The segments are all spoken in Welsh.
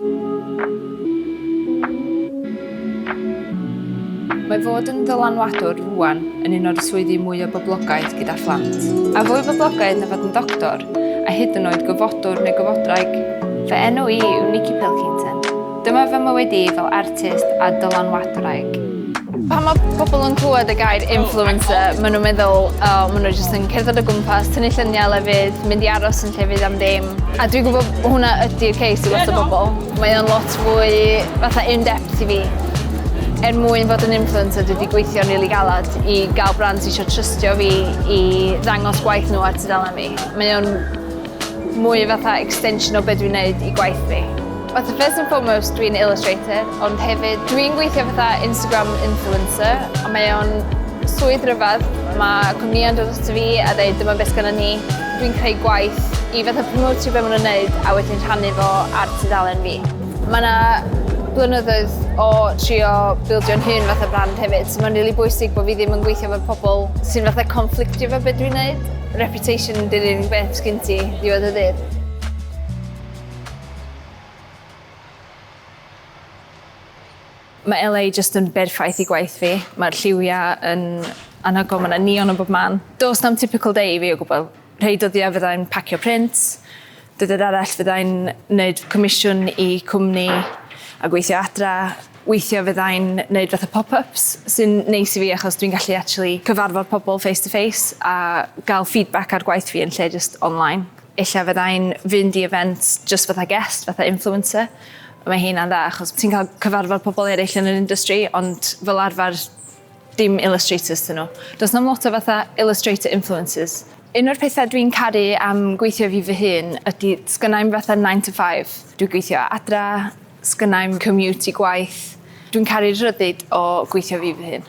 Mae fod yn ddylanwadwr rŵan yn un o'r swyddi mwyaf boblogaidd gyda phlant. A fwy boblogaidd na fod yn ddoctor, a hyd yn oed gofodwr neu gofodwraig. Fy enw i yw Nikki Pilkington. Dyma fy mywyd i fel artist a dylanwadwraig. Pan mae pobl yn clywed y gair influencer, maen nhw'n meddwl, o, maen nhw jyst yn cerdded o gwmpas, tynnu lluniau lefydd, mynd i aros yn llefydd am ddim. A dwi'n gwybod bod hwnna ydy'r case i lot o bobl. Mae o'n lot fwy fatha in-depth i fi. Er mwyn fod yn influencer, dwi wedi gweithio'n rili galad i gael brands eisiau trystio fi i ddangos gwaith nhw ar tudalen fi. Mae o'n mwy fatha extension o be dwi'n neud i gwaith fi. Fatha first and foremost dwi'n illustrator, ond hefyd dwi'n gweithio fatha Instagram influencer, a mae o'n swydd rhyfedd. Mae cwmnïau'n dod ato fi a dweud dyma beth sgynnon ni. Dwi'n creu gwaith i fatha promotio be maen nhw'n neud a wedyn rhannu fo ar tudalen fi. Mae yna blynyddoedd o trio bildio'n hun fatha brand hefyd, so mae'n rili bwysig bod fi ddim yn gweithio efo pobl sy'n fatha conflictio efo be dwi'n neud. Reputation 'di'r unig beth sgyn ti ddiwedd y dydd. Mae LA jyst yn berffaith i gwaith fi. Mae'r lliwiau yn anhygoel, mae 'na neon yn bob man. Does na'm typical day i fi o gwbl. Rhei dyddiau fydda i'n pacio prints, dyddiad arall fydda i'n neud comisiwn i cwmni a gweithio adra. Weithiau fydda i'n neud fatha pop-ups sy'n neis i fi achos dwi'n gallu actually cyfarfod pobl face to face a gael feedback ar gwaith fi yn lle jyst online. Ella fydda i'n fynd i events jyst fatha guest, fatha influencer. Mae heina'n dda achos ti'n cael cyfarfod pobl eraill yn yr industry ond fel arfer dim illustrators 'dyn nhw. Does na'm lot o fatha illustrator influencers. Un o'r pethau dwi'n caru am gweithio fi fy hun ydy sgynnai'm fatha 9 to 5. Dwi'n gweithio adra, sgynnai'm commute i gwaith. Dwi'n caru'r rhyddid o gweithio fi fy hun.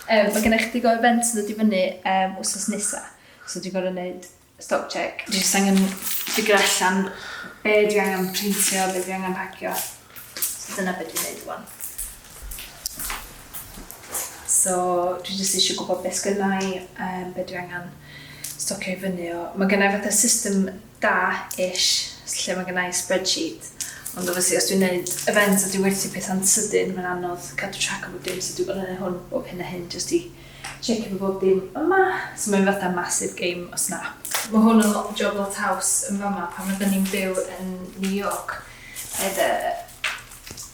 Um, mae gennych chdi go events yn dod i fyny um, wsos nesa, so dwi'n gorfod gwneud stock check. Dwi jyst angen figure allan be dwi angen printio, be dwi angen pacio. So dyna be dwi'n neud wan. So dwi jyst eisiau gwybod beth sgynna i, um, be dwi angen stocio i fyny o. Mae gennau fatha system da-ish lle mae gennau spreadsheet. Ond obviously os dwi'n neud event a dwi'n werthu pethau'n sydyn, mae'n anodd cadw track o bob dim, so dwi'n gorfod neud hwn bob hyn a hyn jyst i checio bod bob dim yma. So mae'n fatha massive game o Snap. Mae hwn yn job lot haws yn fama pan oedden ni'n byw yn New York. Oedd y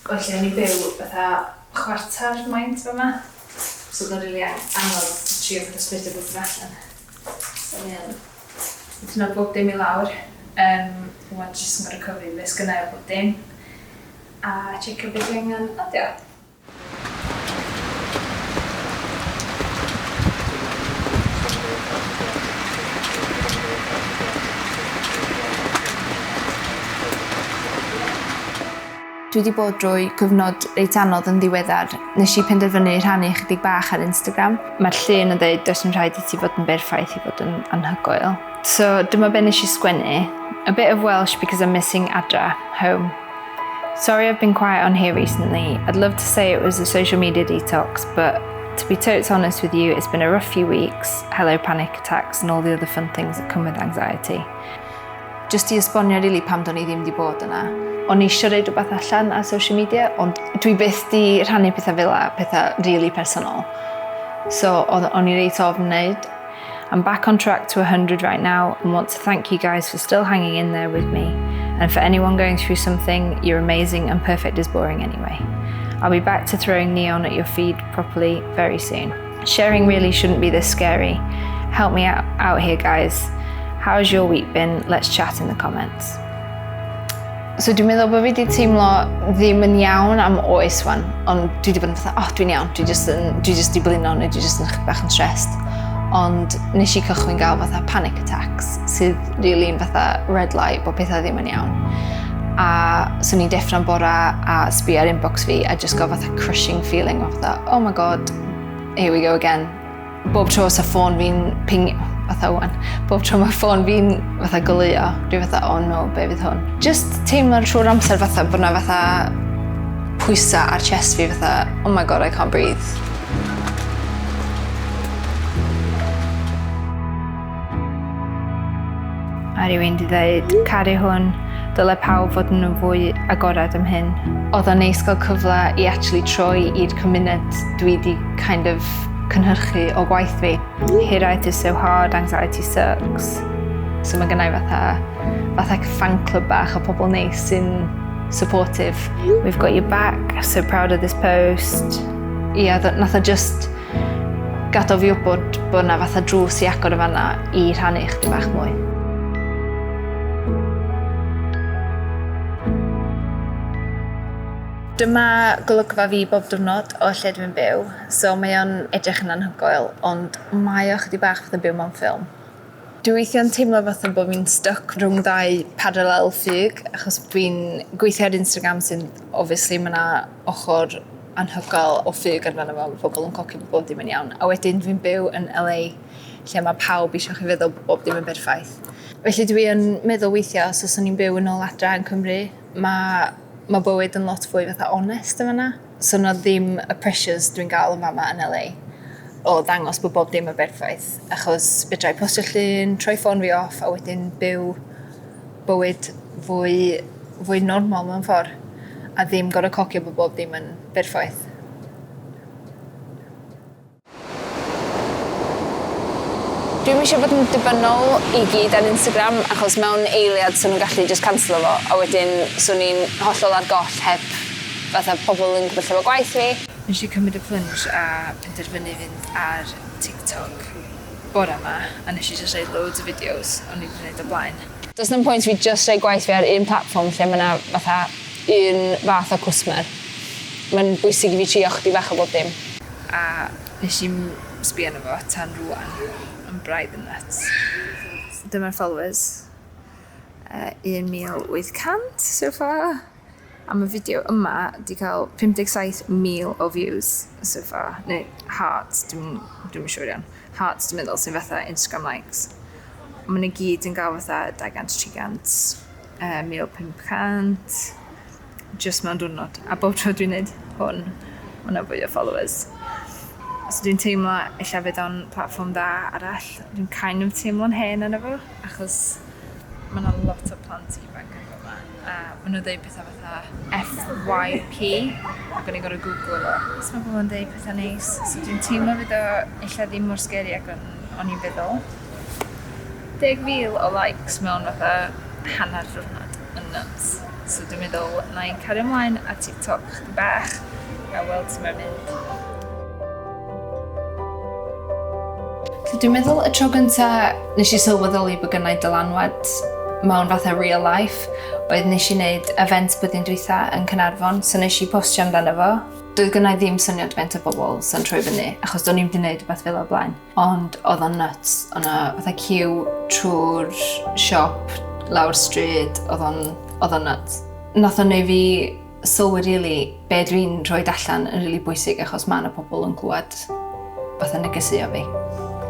oedd lle o'n i'n byw fatha chwarter maint fama. So oedd o'n rili anodd trio fatha spreadio bob dim allan. So mae o'n Dyna bob dim i lawr. Yym, ŵan jyst yn gorfod cyfri be sgynna i o bob dim a checio be dwi angen adio. Dwi 'di bod drwy gyfnod reit anodd yn ddiweddar. Nes i penderfynu rhannu chydig bach ar Instagram. Mae'r llun yn dweud does dim rhaid i ti fod yn berffaith i fod yn anhygoel. So dyma be nes i sgwennu. A bit of Welsh because I'm missing adra, home. Sorry I've been quiet on here recently. I'd love to say it was a social media detox, but to be totes honest with you, it's been a rough few weeks. Hello panic attacks and all the other fun things that come with anxiety. Jyst i esbonio rili pam do'n i ddim 'di bod yna. O'n i isio roid rwbath allan ar social media ond dwi byth 'di rhannu petha fel 'a, petha rili personol. So o'dd o'n i reit ofn neud. I'm back on track to 100 right now and want to thank you guys for still hanging in there with me. And for anyone going through something, you're amazing and perfect is boring anyway. I'll be back to throwing neon at your feed properly very soon. Sharing really shouldn't be this scary. Help me out, out here guys. How's your week been? Let's chat in the comments. So dwi'n meddwl bod fi wedi teimlo ddim yn iawn am oes wan, ond dwi wedi bod yn fatha, oh, dwi'n iawn, dwi jyst yn, dwi jyst di blino neu dwi jyst yn chydig bach yn stressed. Ond nes i cychwyn gael fatha panic attacks, sydd really'n fatha red light bod pethau ddim yn iawn. A so ni'n deffro'n bora a sbio ar inbox fi a just gael fatha crushing feeling o fatha, oh my god, here we go again. Bob tro sa ffôn fi'n ping, fatha wan, bob tro mae ffôn fi'n fatha goleuo, dwi fatha, oh no, be fydd hwn? Just teimlo trwy'r amser fatha bod na fatha pwysa ar chest fi fatha, oh my god, I can't breathe. A rhywun di dweud, caru hwn, Dyle pawb fod yn fwy agored am hyn. Oedd o'n neis gael cyfle i actually troi i'r cymuned dwi 'di kind of cynhyrchu o gwaith fi. Hiraeth is so hard, anxiety sucks. So mae gennai fatha, fatha fan club bach o pobl neis sy'n supportive. We've got your back, so proud of this post. Ia, nath o just gadael fi wybod bod 'na fatha drws i agor yn fanna i rhannu chydig bach mwy. Dyma golygfa fi bob diwrnod o lle dwi'n byw, so mae o'n edrych yn anhygoel, ond mae o chydig bach fatha byw mewn ffilm. Dwi weithiau'n teimlo fatha bod fi'n stuck rhwng ddau parallel ffug, achos dwi'n gweithio ar Instagram sy'n obviously ma' 'na ochr anhygoel o ffug arno fo, ma' pobl yn cocio bod bob dim yn iawn. A wedyn dwi'n byw yn LA lle mae pawb isio chi feddwl bod bob dim yn berffaith. Felly dwi yn meddwl weithiau os fyswn i'n byw yn ôl adra yn Cymru, ma' ma' bywyd yn lot fwy fatha onest yn fan'na. So 'na ddim y pressures dwi'n gael yn fama yn LA o ddangos bod bob dim yn berffaith, achos fedra i postio llun, troi ffôn fi off a wedyn byw bywyd fwy fwy normal mewn ffordd, a ddim gorfod cogio bod bob dim yn berffaith. Dwi'm eisiau bod yn dibynnol i gyd ar Instagram achos mewn eiliad 'swn nhw'n gallu jyst canslo fo a wedyn 'swn i'n hollol ar goll heb fatha pobl yn gwybod lle ma' gwaith fi. Nes i cymryd y plunge a penderfynu fynd ar TikTok bore 'ma a nes i jyst roid loads o fideos o'n i 'di neud o blaen. Does na'm pwynt fi jyst rhoi gwaith fi ar un platfform lle ma' 'na fatha un fath o cwsmer. Mae'n bwysig i fi trio chydig bach o bob dim. A nes i'm sbio arno fo tan rŵan, ond braidd yn nuts. Dyma'r followers. 1,800 so far. A mae fideo yma 'di cael 57,000 o views so far. Neu hearts, dwi'm dwi'm yn siŵr iawn. Hearts dwi'n meddwl sy'n fatha Instagram likes. Maen nhw gyd yn gael fatha 200, 300, 1,500. Jyst mewn diwrnod. A bob tro dwi'n neud hwn, ma' 'na fwy o followers. So dwi'n teimlo ella fydd o'n platfform dda arall. Dwi'n kind of teimlo'n hen arno fo, achos ma' 'na lot o plant ifanc yn fama, a ma' nhw'n dweud pethau fatha FYP, ac o'n i'n gorfod googlo fo. So ma' pobl yn dweud pethau neis, so dwi'n teimlo fydd o ella ddim mor scary ag o'n o'n i'n feddwl. 10,000 o likes mewn fatha hanner diwrnod yn nuts. So dwi'n meddwl na i cario ymlaen ar TikTok chydig bach a weld sut mae'n mynd. So dwi'n meddwl y tro gynta nes i sylweddoli bod gynna i dylanwad mewn fatha real life oedd nes i wneud event blwyddyn dwytha yn Caernarfon, so nes i postio amdano fo. Doedd gynna i ddim syniad faint o bobl sy'n troi fyny, achos do'n i'm 'di wneud rhywbeth fel o blaen. Ond oedd o'n nuts. Oedd 'na fatha ciw trwy'r siop, lawr stryd, oedd o'n oedd o'n nuts. Nath o neud fi sylwi rili be dwi'n rhoid allan yn rili bwysig achos ma' 'na pobl yn clywed fatha negeseuon fi.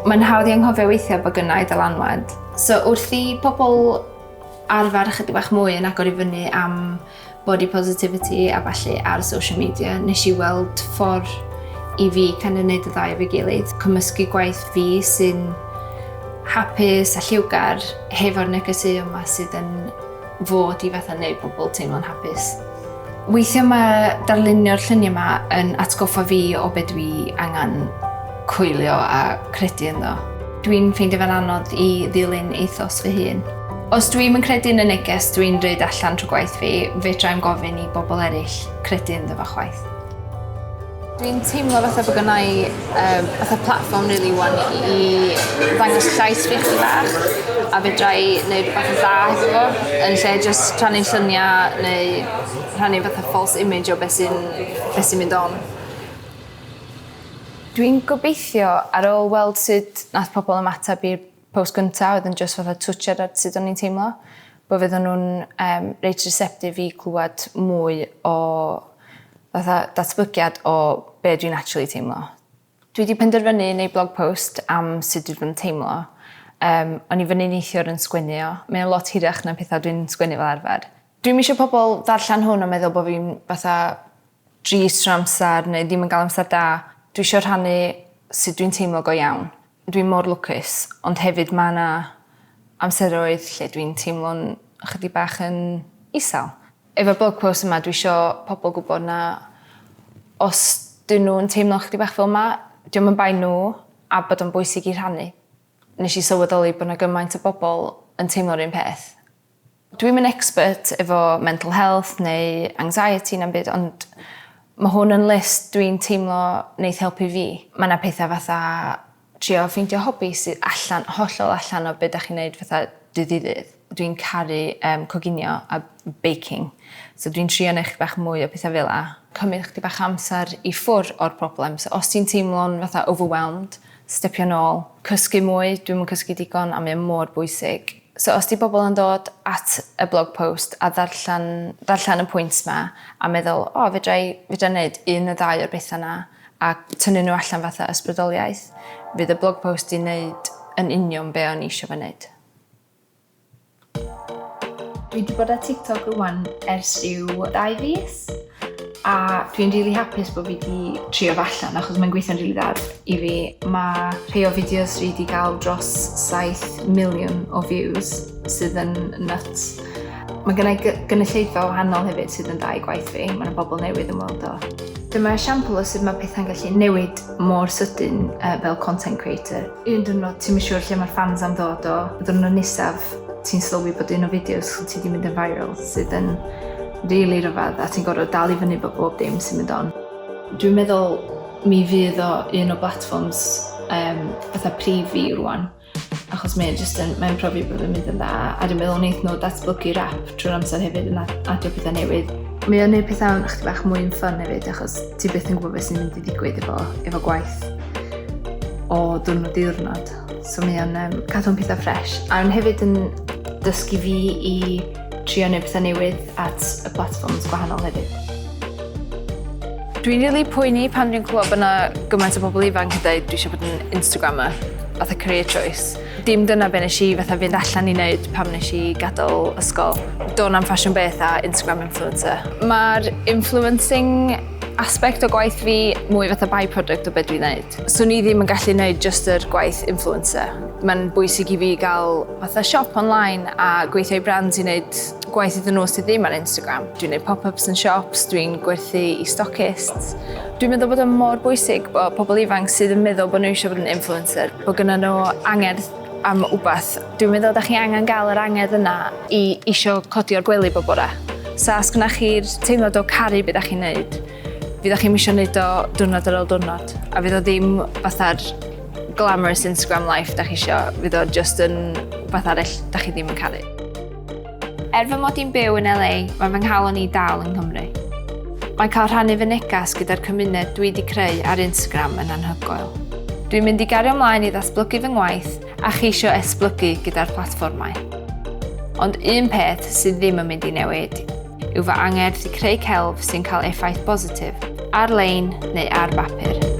Mae'n hawdd i anghofio weithiau bod gynna i dylanwad. So wrth i pobl arfer ychydig bach mwy yn agor i fyny am body positivity a ballu ar social media, nes i weld ffordd i fi kind of neud y ddau efo'i gilydd. Cymysgu gwaith fi sy'n hapus a lliwgar hefo'r negeseuon yma sydd yn fod i fatha neud pobl teimlo'n hapus. Weithiau mae darlunio'r lluniau yma yn atgoffa fi o be dwi angen coelio a credu ynddo. Dwi'n ffeindio fe'n anodd i ddilyn ethos fy hun. Os dwi'm yn credu yn y neges dwi'n rhoid allan trwy gwaith fi, fedra i'm gofyn i bobl eraill credu ynddo fo chwaith. Dwi'n teimlo fatha bod gynna i yym fatha platfform rili ŵan i ddangos llais fi chydig bach a fedra i neud rwbath yn dda hefo fo yn lle jyst rhannu llunia neu rhannu fatha false image o be' sy'n be' sy'n mynd on. Dwi'n gobeithio ar ôl weld sut nath pobol ymateb i'r post gynta oedd yn jyst fatha twtsiad ar sut o'n i'n teimlo, bo' fydden nhw'n yym reit receptive i clywed mwy o fatha datblygiad o be' dwi'n actually teimlo. Dwi 'di penderfynu neud blog post am sut dwi 'di bod yn teimlo. Yym o'n i fyny neithiwr yn sgwennu o. Mae o'n lot hirach na petha dwi'n sgwennu fel arfer. Dwi'm isio pobol ddarllan hwn a meddwl bo' fi'n fatha drist trwy'r amser neu ddim yn ga'l amser da. Dwi isio rhannu sut dwi'n teimlo go iawn. Dwi mor lwcus ond hefyd ma' 'na amseroedd lle dwi'n teimlo'n ychydig bach yn isel. Efo'r blog post yma dwi isio pobl gwybod na os 'dyn nhw'n teimlo chydig bach fel 'ma, 'di o'm yn bai nhw a bod o'n bwysig i rhannu. Nes i sylweddoli bod 'na gymaint o bobl yn teimlo'r un peth. Dwi'm yn expert efo mental health neu anxiety na'm byd ond ma' hwn yn list dwi'n teimlo neith helpu fi. Ma' 'na petha fatha trio ffeindio hobi sydd allan hollol allan o be' 'dach chi'n neud fatha dydd i ddydd. Dwi'n caru yym coginio a baking so dwi'n trio neu' chydig bach mwy o petha fel 'a. Cymryd chydig bach o amser i ffwr' o'r problem so os ti'n teimlo'n fatha overwhelmed stepio nôl, cysgu mwy, dwi'm yn cysgu digon a mae o mor bwysig. So os 'di bobl yn dod at y blog post a ddarllen ddarllen y pwynt 'ma a meddwl o fedra i fedra i neud un neu ddau o'r betha 'na a tynnu nhw allan fatha ysbrydoliaeth, fydd y blog post 'di neud yn union be' o'n i isio fo neud. Dwi 'di bod ar TikTok rŵan ers ryw ddau fis a dwi'n rili hapus bod fi 'di trio fo allan achos mae'n gweithio'n rili dda i fi. Mae rhai o fideos fi 'di gael dros 7 miliwn o views sydd yn nuts. Mae gynna i gynulleidfa wahanol hefyd sydd yn dda i gwaith fi. Mae 'na bobl newydd yn weld o. Dyma esiampl o sut mae pethau'n gallu newid mor sydyn fel content creator. Un diwrnod ti'm yn siŵr lle mae'r fans am ddod o, y diwrnod nesaf ti'n sylwi bod un o fideos ti 'di mynd yn viral sydd yn rili rhyfedd a ti'n gorfod dal i fyny efo bob dim sy'n mynd on. Dwi'n meddwl mi fydd o un o blatfforms yym fatha prif fi rŵan achos mae o jyst yn mae'n profi bod yn mynd yn dda a dwi'n meddwl wneith nhw datblygu'r app trwy'r amser hefyd yn adio pethau newydd. Mae o'n neud pethau chydig bach mwy yn fun hefyd achos ti byth yn gwybod beth sy'n mynd i ddigwydd efo, efo gwaith o diwrnod i ddiwrnod. So mae o'n um, cadw'n pethau ffres. A o'n hefyd yn dysgu fi i trio neud pethau newydd at y platforms gwahanol hefyd. Dwi'n rili poeni pan dwi'n clywed bod 'na gymaint o bobl ifanc yn deud dwi eisiau bod yn Instagrammer, fatha career choice. Dim dyna be nes i fatha fynd allan i wneud pam nes i gadael ysgol. Do na'm ffasiwn beth â Instagram influencer. Mae'r influencing aspect o gwaith fi mwy fatha by-product o be dwi'n neud. Swn i ddim yn gallu neud jyst yr gwaith influencer. Mae'n bwysig i fi gael fatha siop online a gweithio i brands i wneud gwaith iddyn nhw sydd ddim ar Instagram. Dwi'n gwneud pop-ups yn shops, dwi'n gwerthu i stockists. Dwi'n meddwl bod o'n mor bwysig bod pobl ifanc sydd yn meddwl bod nhw eisiau bod yn influencer, bod gynnon nhw angerdd am wbath. Dwi'n meddwl da chi angen gael yr angerdd yna i isio codi o'r gwely bob bore. So os gynnach chi'r teimlad o caru be da chi'n neud, fydd chi'm isio neud o diwrnod ar ôl diwrnod. A fydd o ddim fatha'r glamorous Instagram life da chi isio, fydd o just yn wbath arall da chi ddim yn caru. Er fy mod i'n byw yn LA, mae fy nghalon i dal yng Nghymru. Mae cael rhannu fy negas gyda'r cymuned dwi 'di creu ar Instagram yn anhygoel. Dwi'n mynd i gario mlaen i ddatblygu fy ngwaith a cheisio esblygu gyda'r platfformau. Ond un peth sydd ddim yn mynd i newid yw fy angerdd i creu celf sy'n cael effaith bositif, ar-lein neu ar bapur.